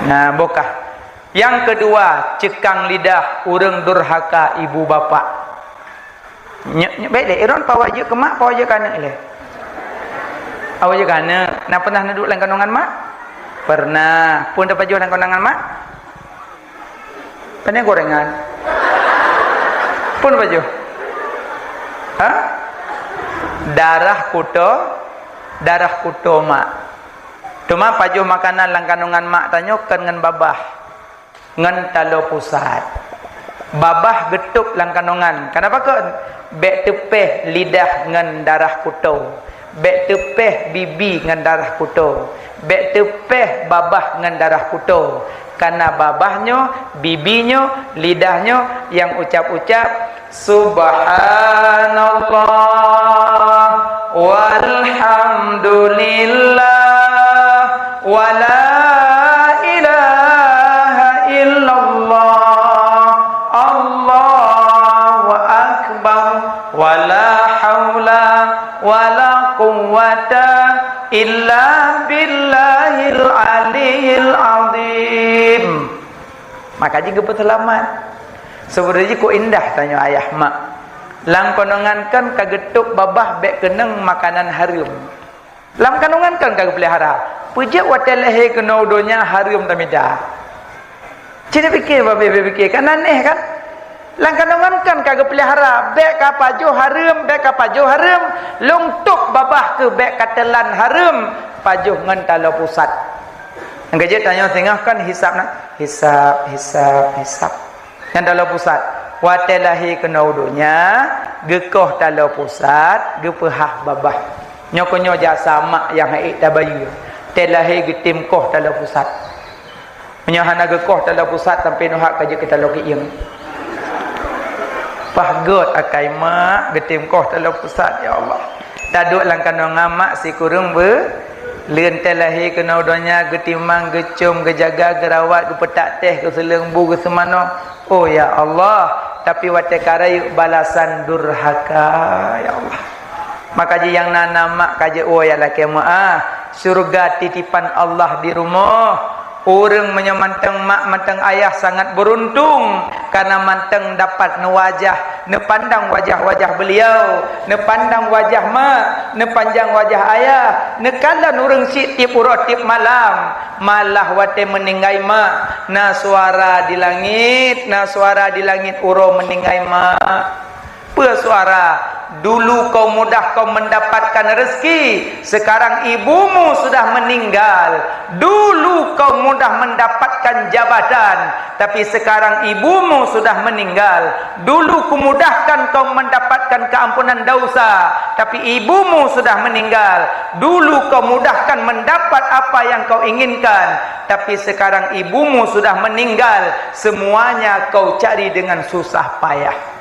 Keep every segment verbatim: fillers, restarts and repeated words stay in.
Nah, bukah. Nyang keudua, ceukang lidah ureuëng durhaka ibu bapak. Nyoe, nyoe bék lé, Iron pawa jeuet keu mak, pawa jeuet keu aneuk lé. Pawa jeuet keu aneuk. Na pernah neuduek lam kandungan mak? Pernah. Peue tapajoh lam kandungan mak? Pane gorengan. Peue tapajoh? Ha? Darah kuto, darah kuto mak. Teuma pajoh makanan lam kandungan mak tanyoe kon ngon babah, ngon taloe pusat. Babah geutôb lam kandungan. Kenapa kon? Bék teupéh lidah ngon darah kuto. Bék teupéh bibi ngon darah kuto. Bék teupéh babah ngon darah kuto. Kana babah nyoe, bibi nyoe, lidah nyoe nyang ucab-ucab, "Subhanallah, walhamdulillah, wa la ilaha illallah, Allahu akbar, wa la haula wa la quwwata illa billahil aliyyil azim." Maka jih geupeuseulamat. Seubeutoe jih kok indah tanyoe ayah mak. Lam kandungan kan ka geutôb babah bék keunong makanan hareuem. Lam kandungan kan ka geupeulihara. Peue jeuet watée lahé keunoe donya hareuem tamita. Cit pike babah pike kan aneh kan? Lam kandungan kan ka geupeulihara, bék ka pajoh hareuem, bék ka pajoh hareuem, lôn tôb babah keuh bék ka teulan hareuem, pajoh ngon taloe pusat. Nyang keujeuet tanyoe singoh kan hisab na, hisab, hisab, hisab. Nyan taloe pusat. Watée lahé keunoe donya, geukoh taloe pusat, geupeuhah babah. Nyoe keuh nyoe jasa mak nyang haiek tabayeue. Tée lahé geutem koh taloe pusat. Meunyoe hana geukoh taloe pusat sampoe neuhak ka jeuet keu taloe keuieng. Pah gét akai mak geutem koh taloe pusat, ya Allah. Taduek lam kandungan mak sikureueng beu, leuen tée lahé keunoe donya geutimang, geucom, geujaga, geurawat, geupeutak teh, geuseuleung bu, geuseumanoe. Oh ya Allah, tapi watée ka rayeuk balasan durhaka, ya Allah. Maka jih nyang na, na mak ka jeuet woe ya lakée meu'ah. Syurga titipan Allah di rumoh. Ureuëng meunyoe mantong mak, mantong ayah sangat beuruntung, karena mantong dapat neuwajah, neupandang wajah-wajah beuliau, neupandang wajah mak, neupandang wajah ayah, neukalon ureuëng syiek tieb uroe tieb malam. Malah watée meuninggai mak, na suara di langit, na suara di langit uroe meuninggai mak. Peue suara? Dulu kau mudah kau mendapatkan rezeki, sekarang ibumu sudah meninggal. Dulu kau mudah mendapatkan jabatan, tapi sekarang ibumu sudah meninggal. Dulu kumudahkan kau mendapatkan keampunan dosa, tapi ibumu sudah meninggal. Dulu kau mudahkan mendapat apa yang kau inginkan, tapi sekarang ibumu sudah meninggal. Semuanya kau cari dengan susah payah.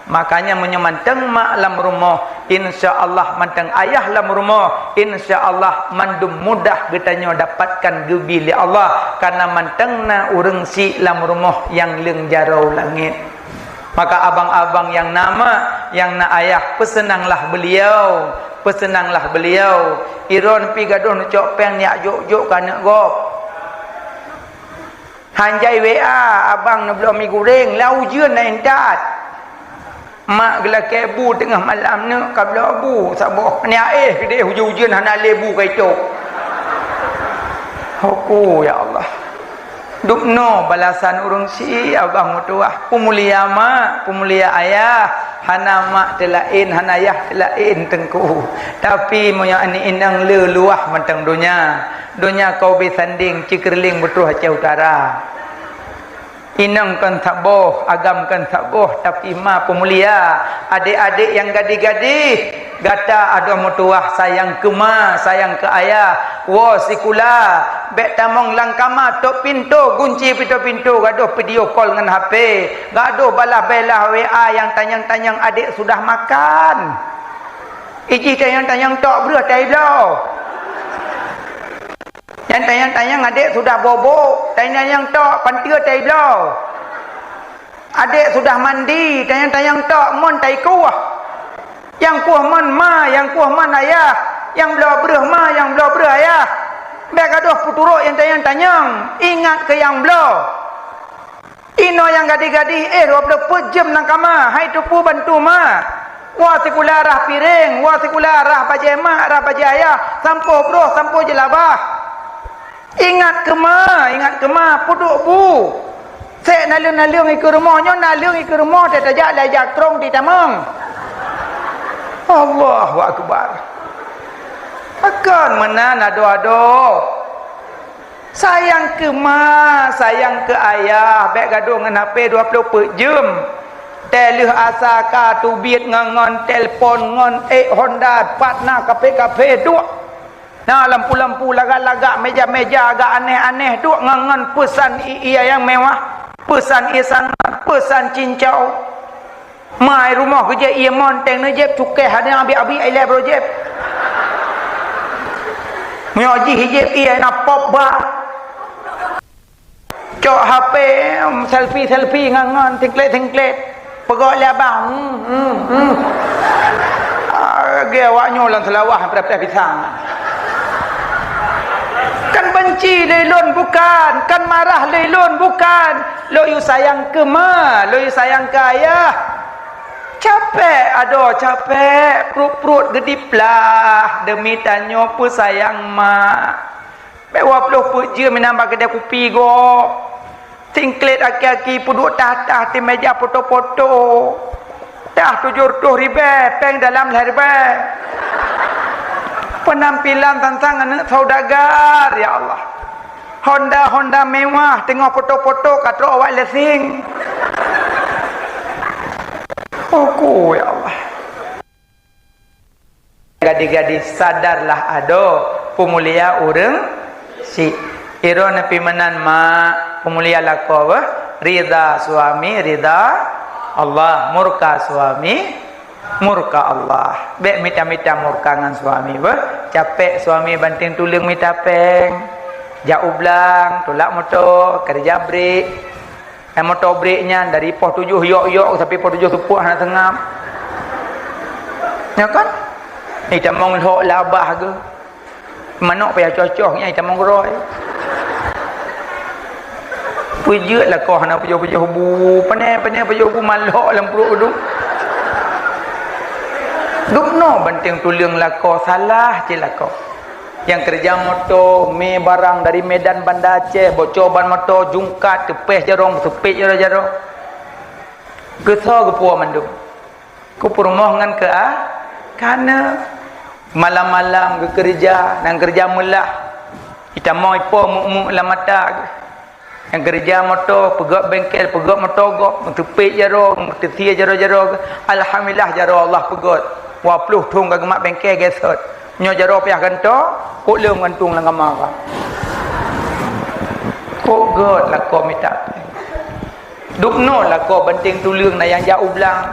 Makanya meunyoe mantong mak lam rumoh, insya Allah mantong ayah lam rumoh, insya Allah mandum mudah geutanyoe dapatkan geubi lé Allah, karena mantong na ureuëng syiek lam rumoh nyang leung jaroe langét. Maka abang-abang nyang na mak, nyang na ayah, peuseunanglah beuliau, peuseunanglah beuliau. Iron pi gadoh neucok péng neujak jok-jok keu aneuk gob. Hanjai W A, abang neubloe mi goreng, lam ujeuen na intat. Mak geulakée bu teungoh malam neuk ka bloe bu saboh. Ni aéh keudeh ujeuen-ujeuen hana lé bu ka itôb. Ho ku, ya Allah. Dubnoe balasan ureuëng syiek abang meutuwah. Peumulia mak, peumulia ayah. Hana mak teulaén, hana yah teulaén teungku. Tapi meunyoe aneuk inong le luwah mantong donya. Donya kau beusandeng cikeureuling beutroh Aceh Utara. Inong kon saboh, agam kon saboh, tapi ma peumulia. Adék-adék nyang gadih-gadih, gata adoh meutuwah sayang keu ma, sayang keu ayah. Woe sikula, bék tamong lam kama, tôp pintoe, gunci pintoe-pintoe, gadoh video call ngon H P, gadoh balah-balah W A nyang tanyong-tanyong adék sudah makan. Ijih tanyong-tanyong tok breuh tai bloe. Nyang tanyong-tanyong adék sudah bobo, tanyong-tanyong tok panteue tai bloe. Adék sudah mandi, tanyong-tanyong tok mon tai kueh. Nyang kueh mon ma, nyang kueh mon ayah, nyang bloe breuh ma, nyang bloe breuh ayah. Bék gadôh peuturot nyang tanyong-tanyong, ingat keu nyang bloe. Inoe nyang gadih-gadih, eh, dua ploh peuet jeuem lam kama, hai teupeu bantu ma. Wa sikula rhah piréng, wa sikula rhah bajée mak, rhah bajée ayah, sampoe broh, sampoe jeulabah. Ingat keu ma, ingat keu ma, peuduek bu. Sék naleueng-naleueng ikeue rumoh, nyoe naleueng ikeue rumoh, teuh tajak lé jak trong di tamong. Allahu Akbar. Pakon meunan adoe-adoe. Sayang keu ma, sayang keu ayah, bék gadôh ngon H P dua ploh peuet jeuem. Teuh lheueh asa ka teubiet ngon, ngon telpon, ngon ék Honda, pat na kaphé-kaphé duek. Na lampu-lampu lagak-lagak, meja-meja agak aneh-aneh, duek ngon, ngon peusan ie-ie nyang mewah, peusan ie sangat, peusan cincau. Mai rumoh geujép ie monteng neuh jép, cukéh hana abi-abi ilée baroe jép. Meunyoe jih jép ie na pop ba. Cok H P, selfie-selfie ngon, ngon, singklet-singklet. Peugah lé abah, hmm, hmm, hmm. Ah, lagée awak nyoe lam Seulawah preh-preh pisang. Kan benci lé lôn bukan, kan marah lé lôn bukan. Lôn yue sayang keu ma, lôn yue sayang keu ayah. Capék adoe, capék, pruet-pruet geudiplah deumi tanyoe peusayang mak. Bék dua ploh peuet jeuem meunan bak keudée kupi gob. Singklet aki-aki peuduek tah-tah di meja foto-foto. Tah tujoh reutôh ribée péng dalam lhée ribée. Penampilan sang-sang aneuëk saudagar, ya Allah. Honda-honda mewah teungoh foto-foto ka trok awak lesing. Oku, ya Allah. Gadih-gadih, sadarlah adoe, peumulia ureuëng syiek. Droeneuh pih meunan mak, peumulia lakoe beuh, ridha suami, ridha Allah, murka suami, murka Allah. Bék mita-mita murka ngon suami beuh. Capék suami banting tuleueng mita péng, jak u blang, tulak moto, keureuja brek. Eh, moto brek nyan dari poh tujoh yok-yok sampai poh tujoh seupôt hana seungab. Ya kan? Itamong lhok labah geuh. Manok payah cocoh nyan itamong keudroe. Peujeuet lakoe hana pujoh-pujoh bu, pane-pane pujoh bu malhok lam pruet udeueng. Dubnoe banting tuleueng lakoe, salah cit lakoe. Nyang keureuja moto, mé barang dari Medan Banda Aceh, bocor ban moto, jungkat, teupéh jaroe, meuseupet jaroe-jaroe. Keusoe geupuwoe mandum. Keu peurumoh ngon keu a-, keu aneuk. Malam-malam geukeureuja, nyang keureuja meulah. Itamong ipo meuk-meuk lam mata geuh. Nyang keureuja moto, peugöt bengkel, peugöt moto gob, meuteupet jaroe, meuteusie jaroe-jaroe. Alhamdulillah, jaroe Allah peugöt. Dua ploh thon ka geumat bengkel geuseut. Nyoe jaroe payah gantoe, kok lom gantung lam kama ka. Kok göt lakoe mita. Dubnoe lakoe banting tuleueng na nyang jak u blang.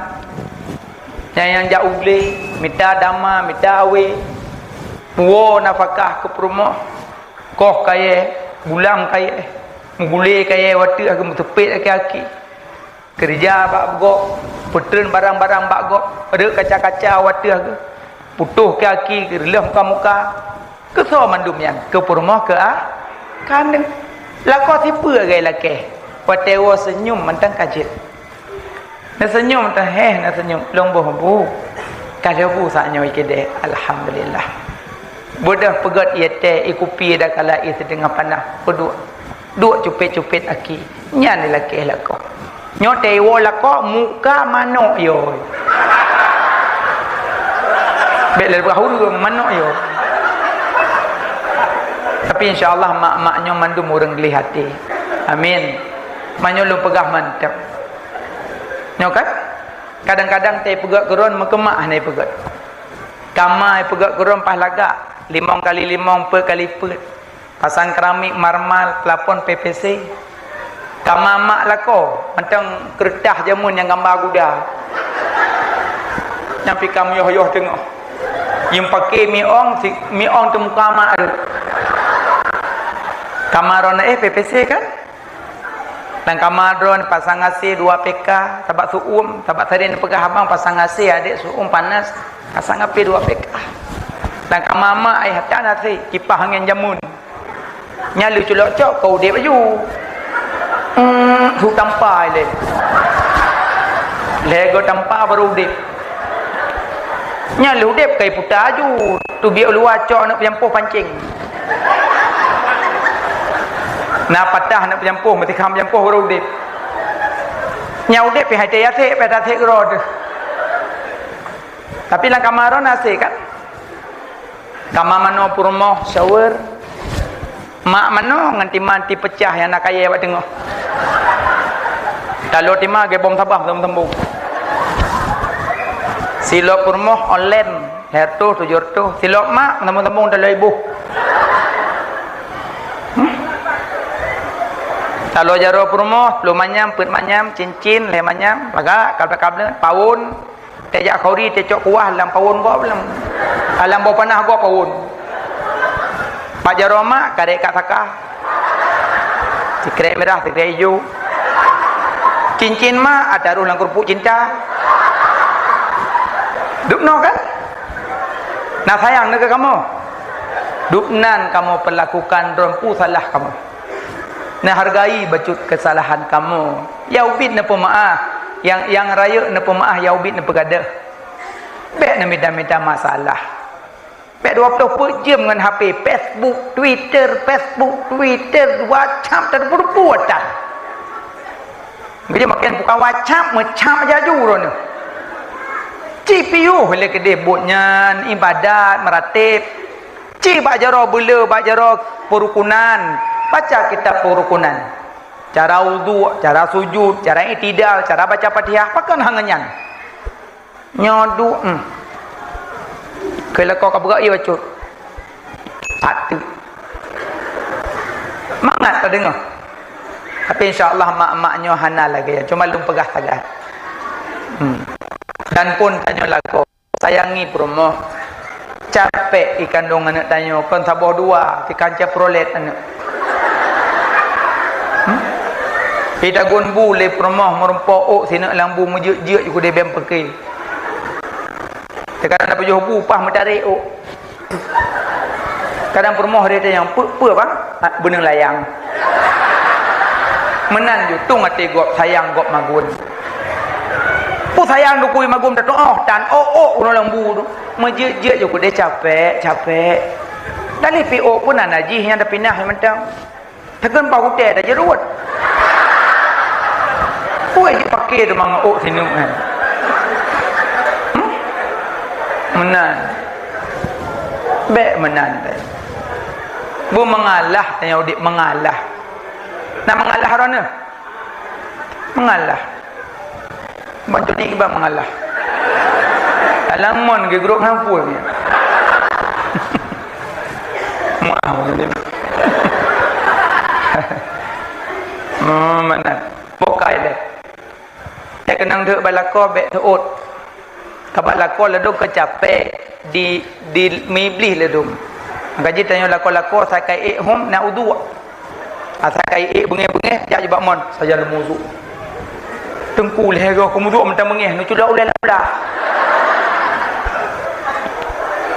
Na nyang jak u glé, mita dama, mita awé. Woe nafakah keu peurumoh. Koh kayée, bulang kayée, meugulé kayée wateueh geuh, meuteupet aki-aki. Keureuja bak gob, peutreun barang-barang bak gob, rhot kaca-kaca wateueh geuh, putôh aki-aki, reuleueh muka-muka. Keusoe mandum nyan, keu peurumoh keu a-, keu aneuk. Lakoe sipeue gai lakée, watée woe seunyum mantong ka jeuet. Neuseunyum teuh, heh, neuseunyum. Lôn boh bu. Ka lheueh bu saát nyoe ikeudeh. Alhamdulillah. Beudôh peugöt ie teh, ie kupi, dakala ie siteungoh panah. Peuduek. Duek cupet-cupet aki. Nyan dilakée lakoe. Nyoe teuh iwoe lakoe, muka manok yo. Bék lé peugah ureuëng manok yo. Tapi insya Allah mak-mak nyoe mandum ureuëng gleh até. Amin. Meunyoe lôn peugah mantap. Nyoe kan? Kadang-kadang teuh ipeugöt keu droen meukeumah hana ipeugöt. Kama ipeugöt keu droen paih lagak, limong kali limong, peuet kali peuet. Pasang keramik, marmal, plafon, P V C. Kama mak lakoe, mantong keureutah jameun nyang gamba guda. Nyang pih ka meuyoh-yoh teungoh. Nyang paké miong, si, miong teumuka mak tu. Kama droen eh P V C kan? Lam kama droen pasang A C dua P K, sabab su'um, sabab sering peugah abang pasang A C, adek su'um panas, pasang A P dua P K. Lam kama mak ai hatan A C, kipah angén jameun. Nyan lheueh culok cok, ka udeb laju. Hmm, su tampa ilée. Lhée goe tampa baru udeb. Nyan lheueh udeb ka iputa laju. Teubiet u luwa cok aneuk peujampôh pancéng. Na patah aneuk peujampôh, meutikam peujampôh baru udeb. Nyan udeb pih hai teu asek, pih asek keudroe teuh. Tapi lam kama droe na asek kan? Kama manoe peurumoh shower. Mak manoe ngon tima anti peucah nyang na kayée bak teungoh. Taloe tima gée bom sabah sambung-sambung. Silop peurumoh online, lhée reutôh, tujoh reutôh. Silop mak sambung-sambung taloe iboh. Hmm? Taloe jaroe peurumoh, plôh manyam, peuet manyam, cincin, lhée manyam, lagak, kablet-kablet, paun. Teuh jak khori, teuh cok kuah lam paun gob lam. Lam boh panah gob paun. Bak jaroe mak, karét ka saka. Sikrek mirah, sikrek ijo. Cincin mak, ata roh lam keurupuk cinta. Dubnoe kan? Na sayang neuh keu kamoe? Dubnan kamoe peulakukan droe peue salah kamoe. Neuhargai bacut keusalahan kamoe. Yah ubit neupeumeuáh, nyang, nyang rayeuk neupeumeuáh, yah ubit neupeugadôh. Bék neumita-mita masalah. Bék dua ploh peuet jeuem ngon H P, Facebook, Twitter, Facebook, Twitter, WhatsApp, teudebu-debu atan. Geujak maken buka WhatsApp, meucap jaju droeneuh. Ci piôh lé keudeh buet nyan, ibadat, meurateb. Ci bak jaroe beuleu, bak jaroe peurukunan, baca kitab peurukunan. Cara uduk, cara sujud, cara iktidal, cara baca Fatihah, pakon hana nyan. Nyoe duek, hmm. Keu lakoe ka beugak ie bacut. Satu. Mangat tadeungoe. Tapi insya Allah mak-mak nyoe hana lagée nyan, cuma lôn peugah sagai. Hmm. Dan pun tanyoe lakoe. Sayangi peurumoh. Capék ikandong aneuk tanyoe, kon saboh dua, sikanca prolet aneuk. Hmm? Itagun bu lé peurumoh meureumpok ôk sineuk lam bu meujeuet-jeuet ju keudeh beng peuke. Teukadang na pajoh bu paih meutarek ôk. Kadang peurumoh dia tanyong, "Peue, peue, Bang?" "Ah, beuneueng layang." Meunan ju tueng até gob sayang gob magun. Peue sayang dukui magun tatuoh tan ôk-ôk uroe lam bu tu. Meujeuet-jeuet ju keudeh capék, capék. Dan ipi ôk pun hana jih nyang tapinah mantong. Takheun bak gutée tajeurot. Peue jipaké teuma ngon ôk sineuk nyan? Hmm? Meunan. Bék meunan bék. Beumeungalah tanyoe udeb meungalah. Nak meungalah droeneuh? Meungalah. Ban Joni kiban meungalah. Dalam mon geugrôp hana peue nyan. Maaf, Joni. Oh, mana? Bukai deh. Nyan keunong teuk bak lakoe bék teuôt. Ka bak lakoe ladôm keucapée di, di meuiblih ladôm. Maka jih tanyoe lakoe-lakoe asai ka ék hom na uduk. Asai ka ék beungéh-beungéh, jak ju bak mon, sajan lôn meuuduk. Teungku lhée goe keu muduk mantong beungéh, neuculok ulée lam blah.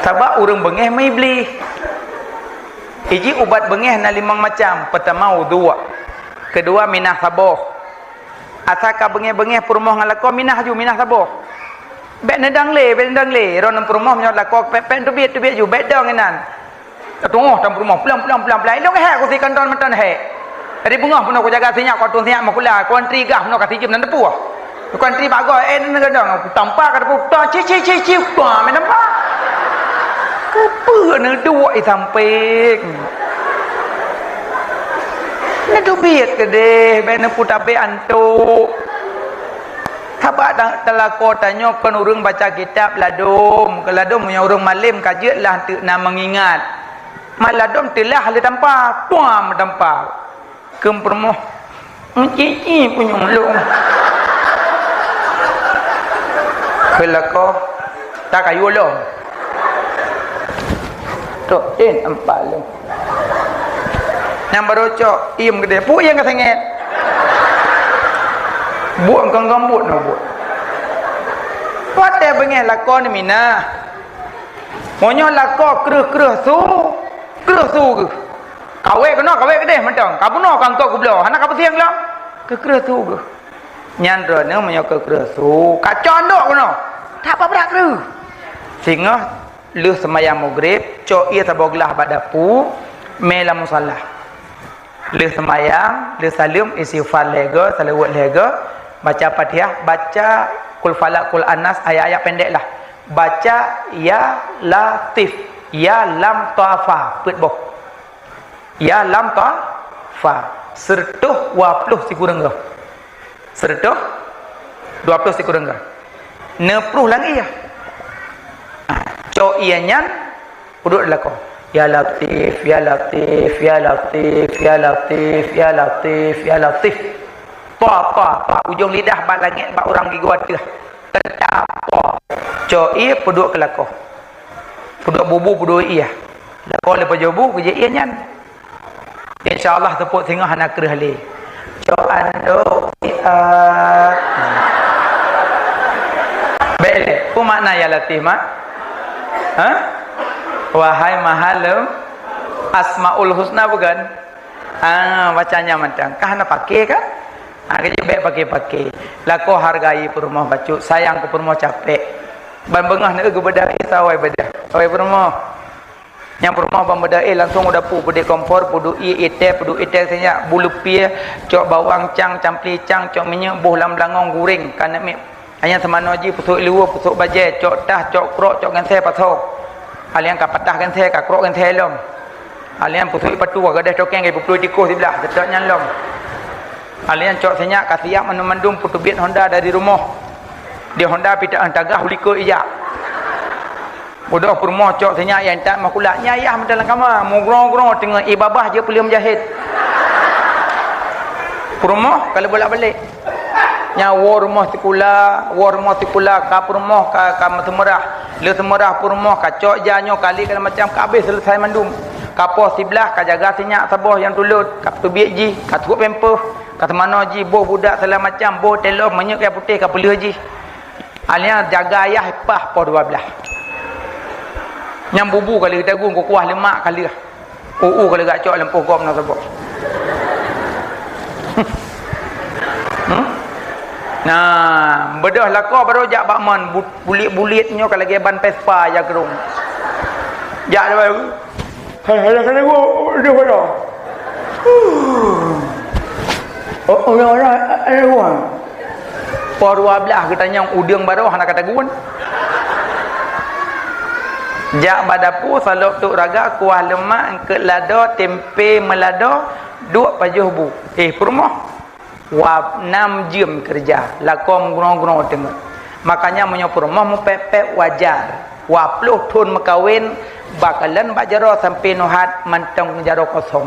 Sabab ureuëng beungéh meuiblih. Iji ubat beungéh na limong macam. Peutama uduk. Keudua minah saboh. Asai ka beungéh-beungéh peurumoh ngon lakoe minah ju, minah saboh. Bék neudong lé, bék neudong lé. Droeneuh peurumoh meunyoe lakoe pék-pék teubiet-teubiet ju, bék dong inan. Tatuoh tam peurumoh, pelan, pelan, pelan, pelan. Ilong hék kusi kanton mantong hék. Jadi beungoh peunoh kujaga sinyak, kuatueng sinyak meukula, kuantri gah peunoh ka sijeuem nan teupuih. Kuantri bak goe, eh, nan gadang, kutampa ka teupuih, ta ci, ci, ci, ci, ta, meunan pa. Kupeue neuduek i sampéng. Neuteubiet keudeh, bék neupeutabek antok. Sabab ta-, teulakoe tanyoe kon ureuëng baca kitab ladôm, keu ladôm meunyoe ureuëng malém ka jeuet lah teuk na meungingat. Mat ladôm teulah lé tampa, tuam tampa. Keu peurumoh, meucici punyueng lôn. Keu lakoe, ta kayue lom. Tok, eh, nampak lom. Nyang barô cok, iem keudeh. Peue nyang ka sengét? Buet kong-kong buet, na buet. Watée beungéh lakoe neuminah. Meunyoe lakoe kreueh-kreueh su, kreueh su geuh. Kawé keunoe, kawé keudeh mantong. Ka bunoe ka eungkôt keubloe, hana ka peusieng lom. Keu kreueh su geuh. Nyan droeneuh meunyoe keu kreueh su, ka cok andok keunoe. Tak pabrak kreueh. Singoh lheueh seumayang Maghrib, cok ié saboh glah bak dapu, mé lam musala. Lheueh seumayang, lheueh saleuem, istighfar lhèe goe, salaweuet lhèe goe, baca Fatihah, baca Qul Falaq, Qul Annas, ayat-ayat pendek lah. Baca Ya Latif, Ya Lam Toha Fa, peuet boh. Ya Lam Toha Fa, seureutôh dua ploh sikureueng goe. Seureutôh dua ploh sikureueng goe. Neupruh lam ié. Cok ié nyan, peuduek di lakoe. Ya Latif, Ya Latif, Ya Latif, Ya Latif, Ya Latif, Ya Latif. Pa, pa, pa, ujong lidah bak langét, bak ureueng gigoe ateueh. Teuntang pa. Cok ié peuduek keu lakoe. Peuduek bubu, peuduek ié. Lakoe lé pajoh bu, geujak ié nyan. Insya Allah teupok singoh hana kreueh lé. Cok andok siat. Bèk lé. Peue makna Ya Latif, mak? Ha? Wahai Maha Lem-, Asmaul Husna bukan? Ah, bacanya mantong. Kah hana pakai kan? Ha, keuji bèk pakai-pakai. Lakoe hargai peurumoh bacut, sayang keu peurumoh capek. Ban beungoh neueu geubeudôh, eh, sawai beudôh. Sawai peurumoh. Nyang peurumoh ban beudôh, eh, langsung u dapu, peuduek kompor, peuduek ié, ié teh, peuduek ié teh sinyak, bu leupie, cok bawang cang, campli cang, cok minyeuk, boh lam beulangong, goreng, ka neuk miet. Hanya seumanoe jih, peusok luweue, peusok bajèe, cok tah, cok krok, cok geunsèe pasoe. Hal nyang ka patah geunsèe, ka krok geunsèe lom. Hal nyang peusok patu, ka gadôh tokeng, ka ipeuplui tikôh siblah, seutôt nyan lom. Hal nyang cok sinyak, ka siap mandum-mandum, peuteubiet honda dari rumoh. Di honda pih ta-, tagah u likôt ijak. Beudôh peurumoh cok sinyak nyang that meukulak, nyan ayah meudalam kama, meugrong-grong teungoh ié babah jeuet peuleueh meujahét. Peurumoh ka lheueh bolak-balik. Nyan woe rumoh sikula, woe rumoh sikula, ka peurumoh ka, ka meuseumeurah. Lheueh seumeurah peurumoh ka cok ja nyoe kali ka macam ka habéh seuleusai mandum. Ka poh siblah ka jaga sinyak saboh nyang tulôt, ka peuteubiet jih, ka sôk pampers, ka seumanoe jih, boh budak segala macam, boh telo, minyeuk kayèe putéh ka peuleueh jih. Hal nyang jaga ayah pah poh dua blah. Nyang bubu ka lheueh tagun, kukuah leumak ka lheueh. Uu ka lheueh gak cok lampôh gob na saboh. Hmm? Nah, beudôh lakoe baru jak bak mon, bu-, buliet-buliet nyoe ka lagèe ban Vespa jak keudong. Jak dua. Hai, hai, hai, hai, hai, hai, hai. Oh, oh, ya, ya, ya, ya. Poh dua blah geutanyong udeueng baroe hana ka tagun. Jak bak dapu, salop tuk raga, kuah leumak, eungkôt lado, tempe meulado, duek pajoh bu. Eh, peurumoh. Wab nam jeuem keureuja, lakoe meugunoe-gunoe teungoh. Makanya meunyoe peurumoh meupék-pék wajar. Dua ploh thon meukawen, bak kalon bak jaroe sampoe neuhat mantong jaroe kosong.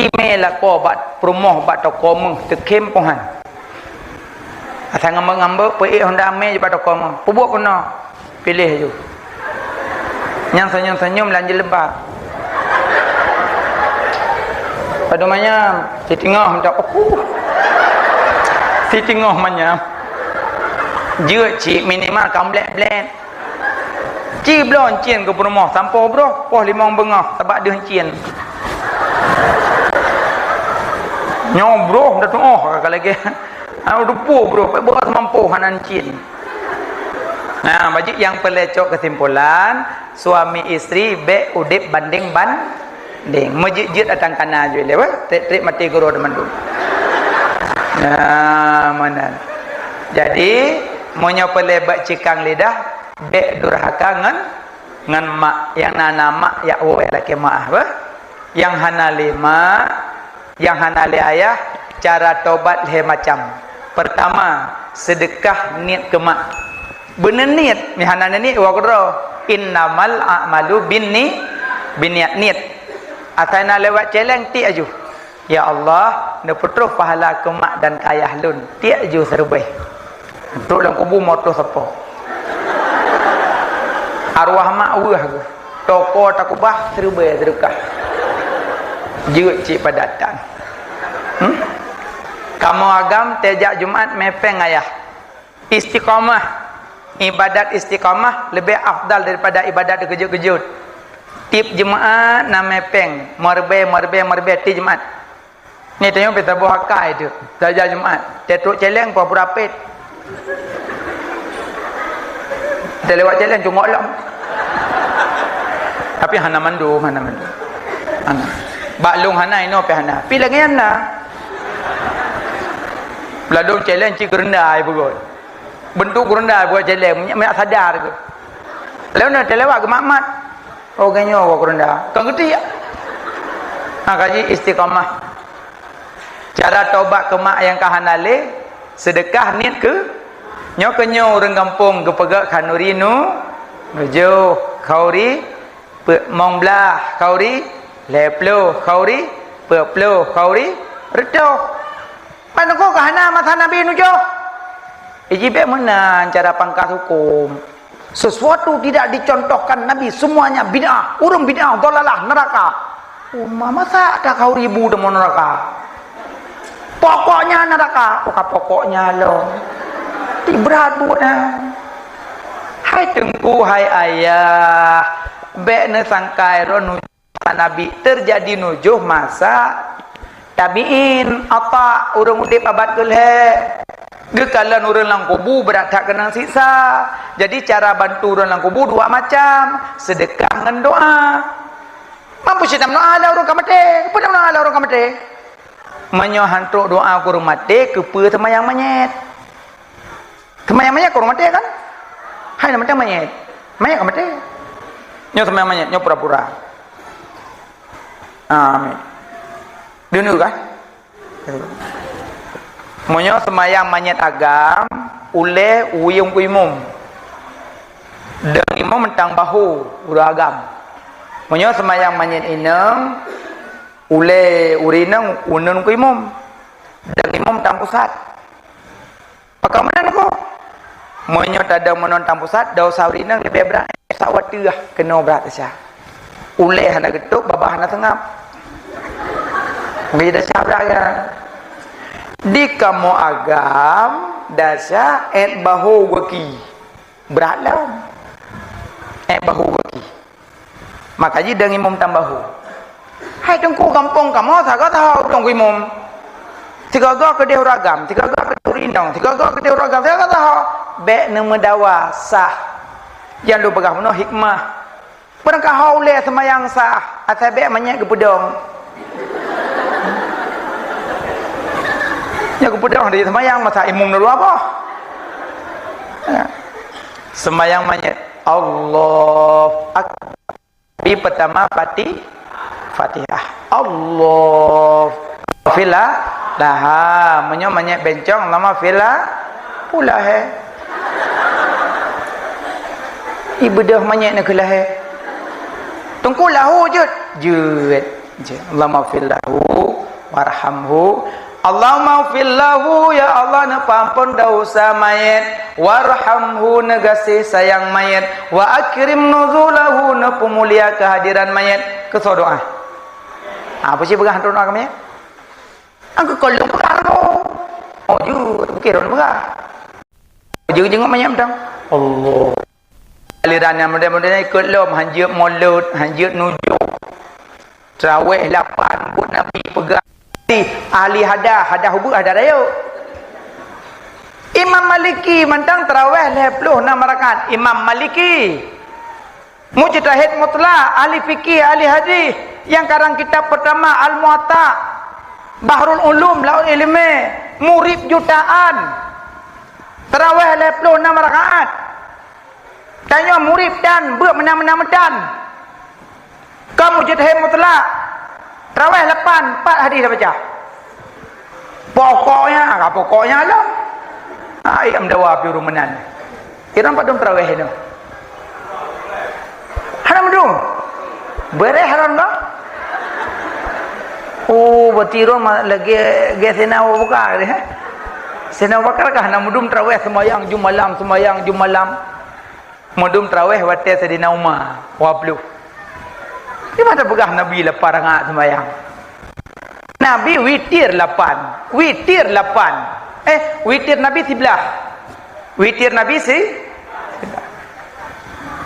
Imé lakoe bak peurumoh bak toko méuh teukhém pohan. Asai ngambek-ngambek peuék honda mé bak toko méuh. Peubuet keunoe. Piléh ju. Nyang senyum-senyum lam jilbab. Padum manyam, sitingoh minta, oh. Sitingoh manyam. Jeuet cit minimal ka blét-blét. Ci bloe encien keu peurumoh, sampoe broh, poh limong beungoh, sabab deuh encien. Nyoe broh, dah tuoh, ka lagèe. Hana teupeu, bro, peuet boh seumampoh hana cit. Nah, bajik nyang peureulèe cok keusimpulan, suami istri bèk udép bandeng-bandeng. Meujeuet-jeuet atang kana jih lé, weh, trép-trép maté guru teumandum. Nah, meunan. Jadi, meunyoe peureulèe bak cikang lidah, bèk durhaka ngon, ngon mak. Nyang na, na mak, jak woe lakèe mak, weh. Nyang hana lé mak, nyang hana lé ayah, cara tobat lhèe macam. Peurtama, seudeukah niet keu mak. Beuneuh niet, meuhana niet, woe keudroe. Innamal a'malu binni-, binniat, niet. Asai na lewat céléng, tiek aju. Ya Allah, neupeutroh pahala keu mak dan keu ayah lôn. Tiek aju seureubèe. Trok lam kubu moto sapo. Arwah mak weueh geuh. Toko takubah seureubèe seudeukah. Jeuet cit padatan. Hmm? Kamoe agam teuh jak Jumat mé péng ayah. Istiqamah. Ibadat istiqamah leubeh afdal daripada ibadat teukeujot-keujot. Tiep Jumat na mè péng, meuribèe, meuribèe, meuribèe tiep Jumat. Nyoe tanyoe pih saboh akai teuh, saja Jumat. Teutrok cèlèng pura-pura pet. Teuh lewat cèlèng cungok lom. Tapi hana mandum, hana mandum. Hana. Bak lôn hana, inoe pih hana. Pih lagèe nyan na. Ladôm cèlèng cit geureunda ai beugöt. Beuntuk geureunda ai beugöt cèlèng, minyak, minyak sadar keuh. Lalu na teuh lewat geumat-mat. Oh, geuh nyoe woe keu ronda. Kon geuti ya? Ha, kaji istiqamah. Cara tobat keu mak nyang ka hana lé, seudeukah niet keu nyoe keu nyoe ureueng gampông geupeugah khanuri nu, nujoh khauri, peuet mong blah khauri, lhèe ploh khauri, peuet ploh khauri, reutôh. Ban teungku ka hana masa Nabi nujoh. Iji bèk meunan cara pangkas huköm. Sesuatu tidak dicontohkan Nabi, semuanya bid'ah. Ureueng bid'ah, dhalalah, neraka. Uma masa ata khauri bu teuma neraka? Pokoknya neraka. Oh, ka pokoknya lom. Ti brat buet na. Hai teungku, hai ayah, bèk neusangkai droe nu Nabi teujadi nujoh masa tabi'in, Ata, ureueng udép abad keulhèe. Geukalon ureueng lam kubu brat that keunong siksa. Jadi, cara bantu ureueng lam kubu dua macam, seudeukah ngon doa. Mampu cit tameudoa lé ureueng ka maté, peue tameudoa lé ureueng ka maté? Meunyoe han trok doa keu ureueng maté, keupeue seumayang manyét? Seumayang manyét keu ureueng maté kan? Hai na maté manyét. Manyét ka maté. Nyoe seumayang manyét, nyoe pura-pura. Amin. Deungoe kan? Meunyoe seumayang manyét agam, ulèe uyueng keu imum. Deung imum mantong bahô ureueng agam. Meunyoe seumayang manyét inong, ulèe ureueng inong uneun keu imum. Deung imum mantong pusat. Pakon meunan ko? Meunyoe tadong meunan tam pusat, desya ureueng inong leubeh brat, desya watèe keunoe brat desya. Ulèe hana geutôp, babah hana seungab. Beda desya brat kan? Di kamoe agam, desya èt bahô gaki. Brat lom. Èt bahô gaki. Maka jih deung imum tam bahô. Hai teungku gampông kamoe sagoe taho udong keu imum. Sigoe-goe keudeh ureueng agam, sigoe-goe keudeh ureueng inong, sigoe-goe keudeh ureueng agam, sigoe-goe taho. Bèk neumeudawa sah. Nyang lôn peugah bunoe hikmah. Beurangkaho ulèe seumayang sah, asai bèk manyét geupeudong. Nyoe geupeudong di seumayang masa imum na dua boh. Ya. Seumayang manyét. Allahu Akbar. Tapi peutama Fati-, Fatihah. Allah fila laha. Meunyoe manyét bencong, lama fila pula he. Ibeudôh manyét na keu lahé. Teungku lahu jeuet. Jeuet. Jeuet. Allahumma fir lahu warhamhu. Allahumma fir lahu, ya Allah, neupeuampôn desya manyét. Warhamhu, neugaséh sayang manyét. Wa akrim nuzulahu, neupumulia keuhadiran manyét. Keu soe doa? Ha, peue cit peugah doa keu manyét? Angkeu kolong peugah lom. Oh, jeuet, pike lôn peugah. Jeuet-jeuet manyét mantong. Allah. Aliran nyang model-model nyan ikot lom, hanjeuet mulod, hanjeuet nujoh. Traweh lapan, buet Nabi peugah. Ahli hadah, hadah ubeut, hadah rayeuk. Imam Maliki mantong traweh lhèe ploh nam rakaat. Imam Maliki. Mujtahid mutlak, ahli fikih, ahli hadis, nyang karang kitab peutama Al-Muwatta, Bahrul Ulum, Lauhul Ilmi, murid jutaan, traweh lhèe ploh nam rakaat. Tanyoe murid tan, beuet meunan-meunan meutan. Kon mujtahid mutlak, traweh lapan, pat hadis tabaca. Pokoknya, ka pokoknya lom. Ai, am dawa piuru meunan. Irong padum traweh nyoe. Hana meudum. Beureh haron ka? Oh, berarti irong ma-, lagèe, lagèe Saidina Abu Bakar, eh? Saidina Abu Bakar ka hana meudum traweh, seumayang jumalam, seumayang jumalam. Meudum traweh watèe Saidina Umar, dua ploh. Di mana peugah Nabi lapan rakaat seumayang? Nabi witir lapan. Witir lapan. Eh, witir Nabi siblah. Witir Nabi si-, siblah.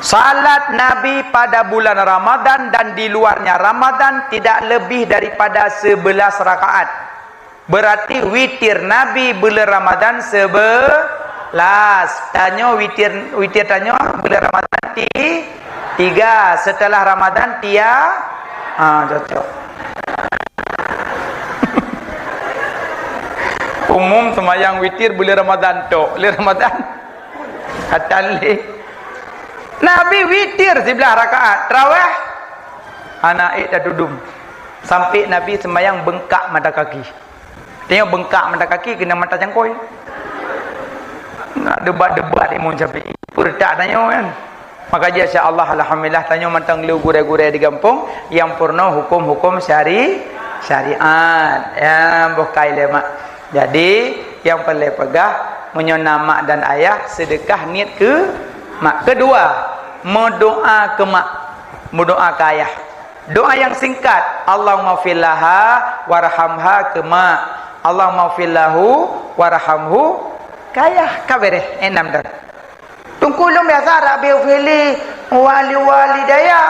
Salat Nabi pada bulan Ramadan dan di luarnya Ramadan tidak lebih daripada sebelas rakaat. Berarti witir Nabi bulan Ramadan sebelas. Tanyoe witir, witir tanyoe bulan Ramadan ti-, tiga. Setelah Ramadan tia-, ha, cocok. Umum sembahyang witir bulan Ramadan tok. Bulan Ramadan Hatan lé. Nabi witir siblaih rakaat, tarawih. Hana ék tatudum. Sampai Nabi sembahyang beungkak mata kaki. Tengok beungkak mata kaki keunan mata cangkôi. Nak debat-debat Imam Syafi'i. Peureutak tanyoe kan. Maka jih, insya Allah, alhamdulillah, tanyoe mantong le gurée-gurée di gampông nyang peurunoe huköm-huköm syari-, syariat. Ya, boh kai lé mak. Jadi, nyang peureulée peugah, meunyoe na mak dan ayah, seudeukah niet keu mak. Keudua, meudoá keu mak, meudoá keu ayah. Doá nyang singkat, "Allahummaghfir laha warhamha" keu mak. "Allahummaghfir lahu warhamhu" keu ayah. Ka beureh, enam dah. Teungku, lôn biasa "Rabbighfirli wali walidayya"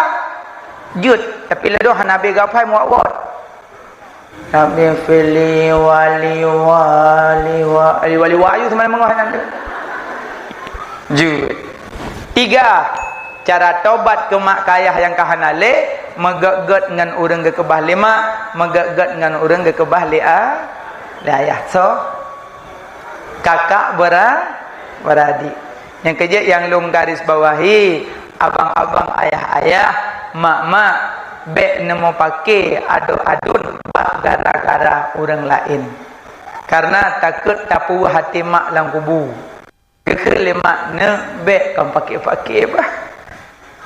jeuet, tapi ladôm hana bèk geuhafai muwat-wat. "Rabbighfirli wali wali wa-, wali wali wa" ayue seumalam beungoh nyan. Jeuet. Tiga, cara tobat keu mak keu ayah nyang ka hana lé, meugét-gét ngon ureuëng geukeubah lé mak, meugét-gét ngon ureuëng geukeubah lé a-, lé ayah. Soe? Kakak bera-, beradik. Nyang keujeuet nyang lôn garis bawahi, abang-abang, ayah-ayah, mak-mak, bèk neumeupaké adot-adot bak gara-gara ureuëng laén. Kareuna takot tapeuweueh até mak lam kubu. Geukheun lé mak, "Neuk, bèk kon paké-paké bah."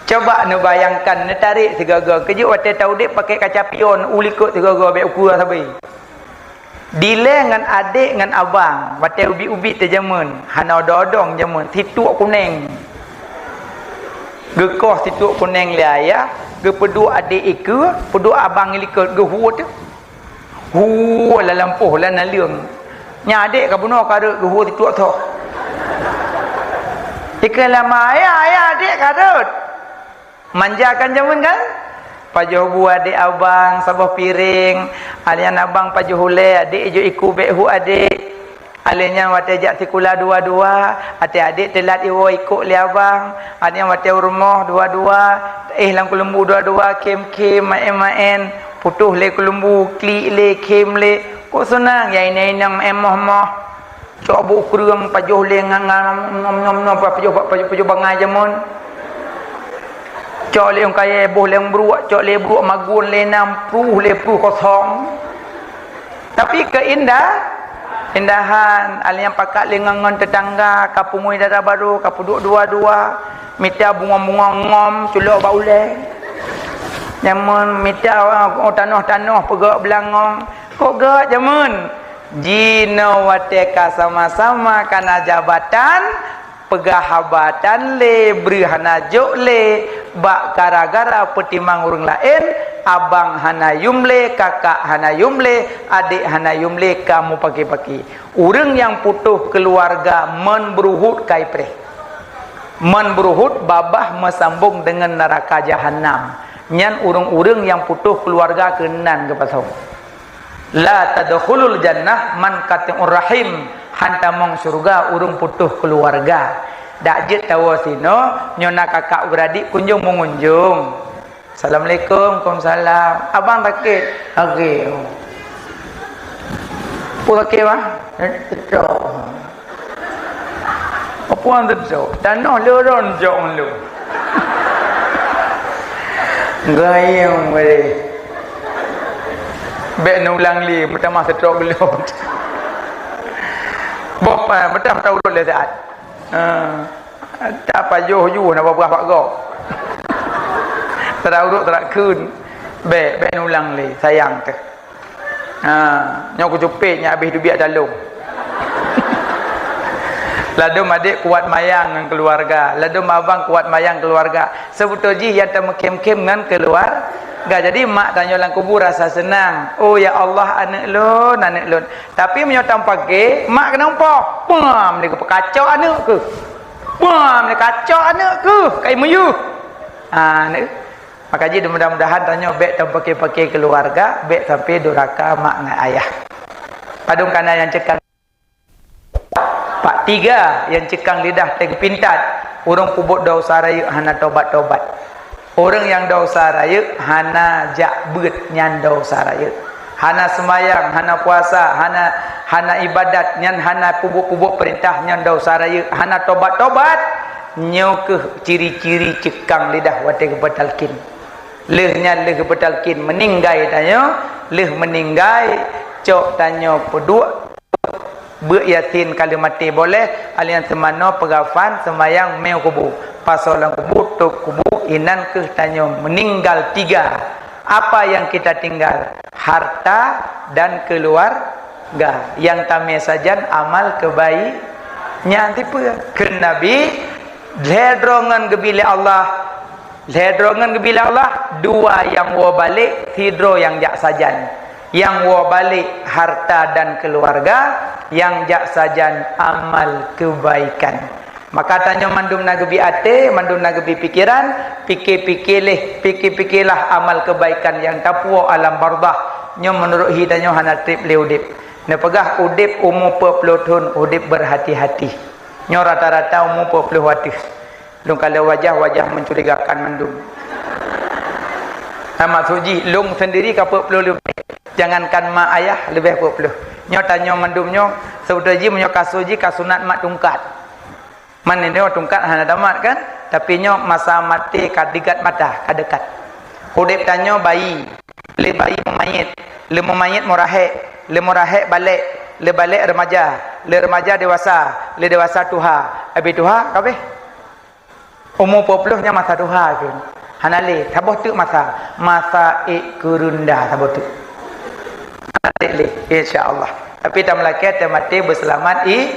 Coba neubayangkan, neutarek sigoe-goe. Keujeuet watée taudeb paké kaca pion, u likot sigoe-goe bèk ukue sabe. Dilée ngon adek ngon abang, watée ubit-ubit teuh jameun, hana odong-odong jameun, situek kuneng. Geukoh situek kuneng lé ayah, geupeuduek adek ikeue, peuduek abang likot, geuhue teuh. Hue lam lampôh, lam naleueng. Nyan adek ka bunoe ka rhot geuhue situek tho. Ikeu lama, "Ayah, ayah, adek ka rhot." Manja kan jameun kan? Pajoh bu adek abang saboh piréng, alèh nyan abang pajoh ulée, adek ijok iku bèk hue adek. Alèh nyan watée jak sikula dua-dua, até adek teulat iwoe ikok lé abang. Alèh nyan watée u rumoh dua-dua, éh lam keuleumbu dua-dua, khém-khém, maén-maén, putôh lé keuleumbu, klik lé, khém lé. Kok seunang, ya inong-inong maén moh-moh. Cok bu kreueng pajoh lé ngan, ngan, nom, nom, nom, pajoh, pajoh, pajoh bangai jameun. Cok lé ong kayée, boh lé ong bruek, cok lé bruek magun lé nam, pruh lé pruh kosong. Tapi keuindah, indahan, alèh nyan pakat lé ngon, ngon teutangga, ka pungui dara barô, ka peuduek dua-dua, mita bungong-bungong ngom culok bak ulée. Nyameun mita, oh, tanoh-tanoh peugok beulangong. Kok gok jameun? Jinoe watée ka sama-sama kana jabatan, peugah haba tan lé, bri hana jok lé, bak gara-gara peutimang ureuëng laén, abang hana yum lé, kakak hana yum lé, adek hana yum lé, ka mupaki-paki. Ureuëng nyang putôh keuluwarga meunan beuruhot kai preh. Meunan beuruhot babah meusambong deungon neuraka jahanam. Nyan ureuëng-ureuëng nyang putôh keuluwarga keunan geupasoe. La tadkhulul jannah man qati'ur rahim, han tamong syeuruga ureuëng putôh keuluwarga. Dak jeuet tawoe sinoe, nyoe na kakak beuradik kunjong meungunjong. "Assalamualaikum." "Waalaikumsalam." "Abang sakét?" "Sakét." "Peue sakét, Bang?" "Teucok." "Apa nyang teucok?" "Tanoh leuron cok lôn." Gayeng boleh. Bèk neulang lé, meutamah seutôt geulom. Boh, eh, meutamah taurot lé saat. Ha. Tapajoh ju na babah bak gob. Taurot tarakheun. Bèk, bèk neulang lé, sayang teuh. Ha, nyoe kucupet nyan habéh dubiak talong. Ladôm adek kuat mayang ngon keuluwarga, ladôm abang kuat mayang keuluwarga. Seubeutôi jih nyang tameukhém-khém ngon keuluwarga. Jadi mak tanyoe lam kubu rasa seunang. "Oh ya Allah, aneuëk lôn, aneuëk lôn." Tapi meunyoe tameupaké, mak keunoe meupoh. Pam, dia geupeukacok aneuëk keuh. Wah, meunyoe kacok aneuk keuh, kai meuyuh. Ha, aneuk. Maka jih mudah-mudahan tanyoe bèk tapaké-paké keuluwarga, bèk sampai duraka mak ngon ayah. Padum kana nyang ceukang. Pak tiga nyang ceukang lidah teugeupintat, ureueng peubuet desya rayeuk hana tobat-tobat. Ureueng nyang desya rayeuk hana jak beuet nyan desya rayeuk. Hana seumayang, hana puasa, hana, hana ibadat nyan, hana peubuet-peubuet peurintah nyan desya rayeuk, hana tobat-tobat. Nyoe keuh ciri-ciri ceukang lidah watèe geupeutalkin. Lheueh nyan lheueh geupeutalkin meuninggai tanyoe, lheueh meuninggai cok tanyoe peuduek beuet Yasin ka lheueh maté boleh, alian seumanoe peugafan seumayang mé kubu, pasoe lam kubu, tôp kubu, inan keuh tanyoe meuninggal tiga. Apa yang kita tinggal? Harta dan keuluwarga. Nyang tamé sajan amal keubai-, nyan tipeue? Kheun Nabi, lhèe droe ngon geubi lé Allah, lhèe droe ngon geubi lé Allah, dua nyang woe balek, sidroe nyang jak sajan. Nyang woe balek harta dan keuluwarga, nyang jak sajan amal keubaikan. Maka tanyoe mandum na geubi até, mandum na geubi pikeran, pike-pike lé, pike-pikelah amal keubaikan nyang tapuwoe alam barzakh. Nyoe meunurot hi tanyoe hana treb lé udeb. Neupeugah udeb umu peuet ploh thon, udeb beurhati-hati. Nyoe rata-rata umu peuet ploh ateueh. Lôn kalon wajah, wajah mencurigakan mandum. Nah, maksud jih, lôn sendiri ka peuet ploh leubeh. Jangankan mak ayah, leubeh peuet ploh. Nyoe tanyoe mandum nyoe, seubeutôi jih meunyoe ka su jih ka sunat mat tungkat. Man nyoe tungkat hana tamat kan? Tapi nyoe masa maté ka digat mata, ka deukat. Udeb tanyoe bayi, lé bayi meumayét, lé meumayét murahek, lé murahek balek, lé balek remaja, lé remaja dewasa, lé dewasa tuha, abéh tuha ka abéh. Umu peuet ploh nyan masa tuha keuh. Hana lé, saboh teuk masa. Masa ék keureunda saboh teuk. Hana lé, insya Allah. Tapi tameulakèe teumaté beuseulamat i-,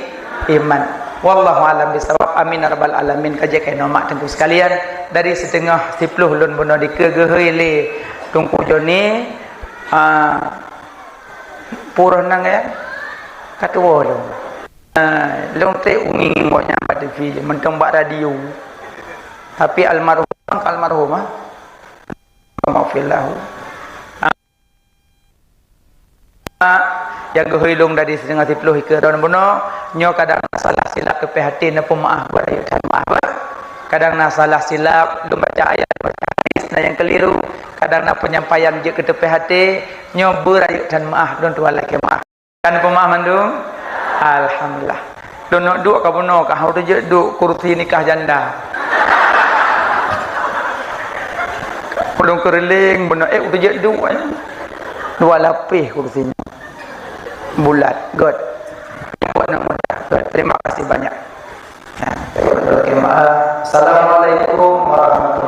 iman. Wallahu a'lam bissawab. Amin ya rabbal alamin. Ka jeuet keunoe mak teungku sekalian, dari siteungoh siploh lôn bunoe dikeue geuhôi lé Teungku Joni, ah, pureuh nang ya, ka tuwoe lôn. Ah, lôn trép ngieng-ngieng gobnyan bak T V, mantong bak radio. Tapi almarhum, almarhum, ah. Maghfir lahu. Ah, nyang geuhôi lôn dari siteungoh siploh ikeue droen bunoe, nyoe kadang na salah silap teupeh até, neupeumaáh bak rayeuk that meu'ah bak. Kadang na salah silap, lôn baca ayat, baca hadis, na nyang keuliru, kadang na peunyampaian jeuet keu teupeh até, nyoe beu rayeuk that meu'ah, lôn tuan lakèe meu'ah. Kan peumaáh mandum? Alhamdulillah. Lôn neuk duek ka bunoe ka, hana teujeuet duek kursi nikah janda. Ulôn keureuléng bunoe, eh, teujeuet duek, eh. Dua lapéh kursi nyoe. Bulat, göt. Buat aneuk muda, göt. Terima kasih banyak. Ya. Oke, maaf. Assalamualaikum warahmatullahi